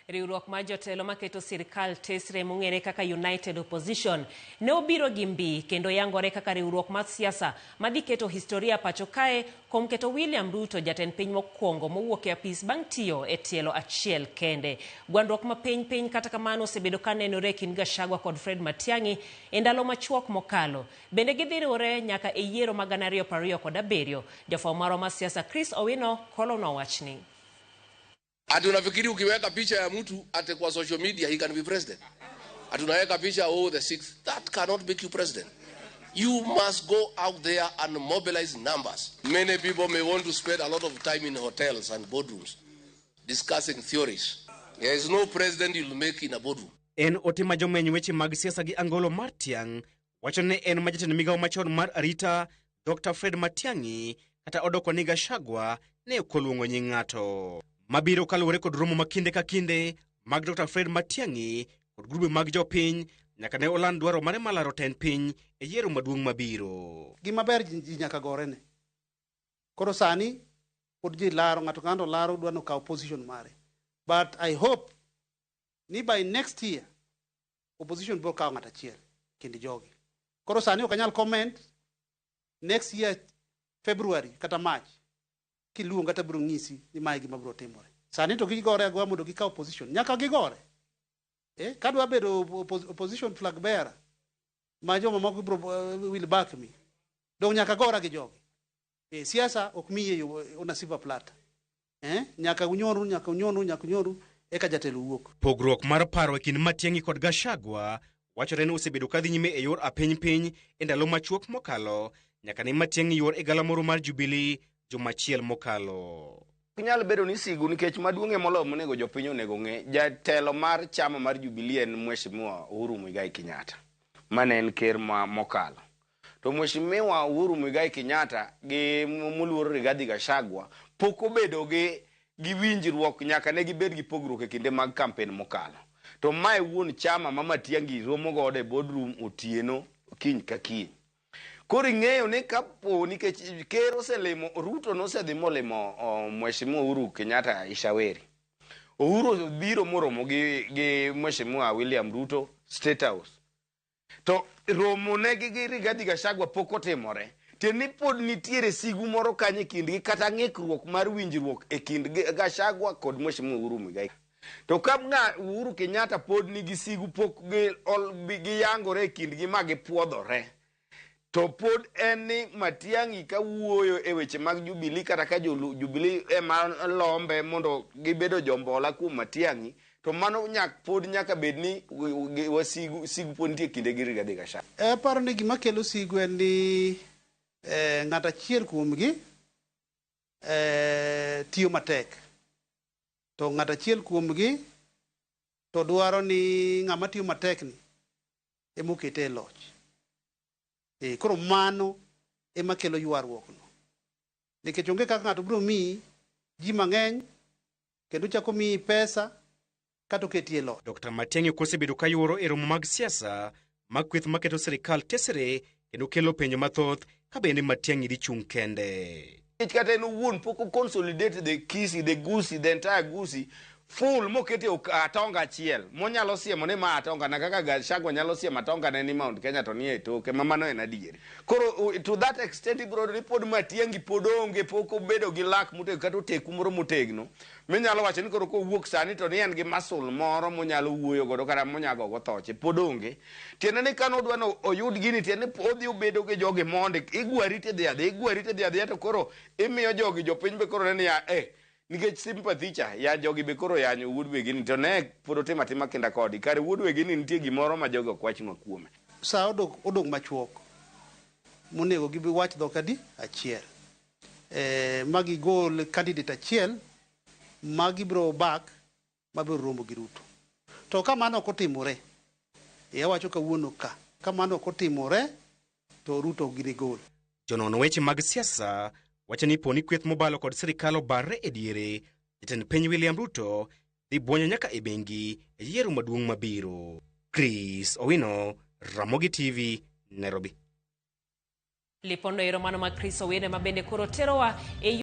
Riwruok mar jotelo maketo sirkal tesre mong'ere kaka United Opposition ne obiro gi mbi kendo yangore kaka riwruok mar siasa madhi keto historia pacho kae kuom keto William Ruto jatend piny mokwongo mowuok e apis bang' tiyo e tielo achiel kende. Gwandruok ma piny piny kata kamano osebedo ka nenore e kind Gachagua kod Fred Matiang'i e ndalo machuok mokalo. Bende gidhi riwore nyaka e yiero mag 2027. Jafwambo marwa mar siasa Chris Owino kolonwa wachni. Ati unafikiri ukiweka picha ya mtu ati kwa social media he can be president? Ati unaweka picha, oh, the sixth, that cannot make you president. You must go out there and mobilize numbers. Many people may want to spend a lot of time in hotels and boardrooms discussing theories. There is no president you'll make in a boardroom. En ote ma jomeny weche mag siasa gi angolo mar tiang' wacho ni en ma jatend migawo machon mar arita Dr. Fred Matiang'i kata odoko ni Gachagua ne ok oluongo nying ng'ato. Mabiro kaluwore kod romo ma kinde ka kinde mag Dr. Fred Matiang'i kod grube mag jopiny nyaka ne oland dwaro mare mar laro tend piny e yiero maduong' mabiro. Gima ber ji nyaka gorene. Koro sani pod ji laro, ng'ato ka ng'ato laro dwa nokaw position mare. But I hope ni by next year opposition biro kawo ng'ato achiel kind jogi. Koro sani ok anyal comment next year February kata March kiluonga to abiro ng'isi ni mae gima biro timore. Sani to gigore agoya mondo gikaw position. Nyaka gigore. Eh, kadwa bedo opposition flag bearer ma joma moko biro will back me. Dong nyaka gora gi jogi. Eh, siasa ok miye yo on a silver platter. Eh, nyaka unyoru, nyaka unyoru, nyaka unyoru eka jatelo wuok. Pogruok mar paro e kind Matiang'i kod Gachagua wachore ni osebedo kadhi nyime e yor apiny piny e ndalo machuok mokalo nyaka ne Matiang'i yuor e galamoro mar Jubilee juma achiel mokalo. Ok nyal bedo ni sigu nikech maduong' e moloyo monego jopiny onego ng'e jatelo mar chama mar Jubilee en Mheshimiwa Uhuru Muigai Kenyatta mane en ker ma mokalo. To Mheshimiwa Uhuru Muigai Kenyatta gi moluor Rigathi Gachagua pok obedo gi gi winjruok nyaka ne gibed gi pogruok e kinde mag kampen mokalo. To mae wuon chama ma Matiang'i romo godo e boardroom otieno kiny ka kiny. Koro ing'eyo ni kapo nikech ker oselimo Ruto nosedhi molimo Mheshimiwa Uhuru Kenyatta Ishaweri. Uhuru biro moromo gi Mheshimiwa William Ruto State House. To romo ne gi Rigathi Gachagua pok otimore. Tiende ni pod nitiere sigu moro kanyo e kindgi kata ng'ikruok mar winjruok e kind Gachagua kod Mheshimiwa Uhuru Muigai. To ka ng'a Uhuru Kenyatta pod nigi sigu pok giyangore e kindgi ma gipuodhore. To pod en ni Matiang'i ka wuoyo e weche mag Jubilee kata ka jo Jubilee ema lombe mondo gibedo jombola kuom Matiang'i to mano pod nyaka bed ni wasigu sigu pod nitie kinde gi Rigathi Gachagua. Aparo ni gima kelo sigu en ni ng'at achiel kuomgi tiyo matek to ng'at achiel kuomgi to dwaro ni ng'ama tiyo matek ni emokete e loch. Koro mano ema kelo ywaruok no. Nikech onge kaka ng'ato biro miyi ji mang'eny kendo chako miyi pesa kata oketi e loch. Dr. Matiang'i ok osebedo ka yuoro e romo mag siasa mag kweth maketo sirikal tesre kendo kelo penjo mathoth ka bende Matiang'i dhi chung' kende. Nikech kata en owuon pok o consolidate the Kisii, the Gusii, the entire Gusii full mokete atonga achiel monyalo siemo ni ma atonga na kaka Gachagua nyalo siemo atonga ne ni Mount Kenya to nie toke ma mano en adieri. Koro to that extent ibiro yudo ni pod Matiang'i pod onge pok obedo gi lak motegno kata oteku moro motegno minyalo wacho ni koro kowuok sani to ni en gi muscle moro monyalo wuoyo godo kata monyago go thoche pod onge. Tiende ni kane odwa ni oyud gini tiende ni odhi obedo gi jogi mondi igwari tidhi adhiya igwari tidhi adhiya to koro imiyo jogi jopiny be koro neno niya nikech sympathy cha ya jogi be koro yanyo wuod wegini to ne pod otimo atima kinda kodi kare wuod wegini nitie gimoro ma jogi ok wachnwa kuome. Sa odong' machuok monego gibi wach dhok adi? Achiel. Ma gigol candidate achiel ma gibiro back mabiro romo gi Ruto. To ka mano ok otimore, awacho kawuono ka mano ok otimore to Ruto ok gini gol. Jonon weche mag siasa wacho ni poni kweth mobalo kod sirikal obarre e diere, jatend piny William Ruto dhi buonyo nyaka e bengi e yiero maduong' mabiro. Chris Owino, Ramogi TV, Nairobi. Lipondo ero mano ma Chris Owino ma bende koro terowa e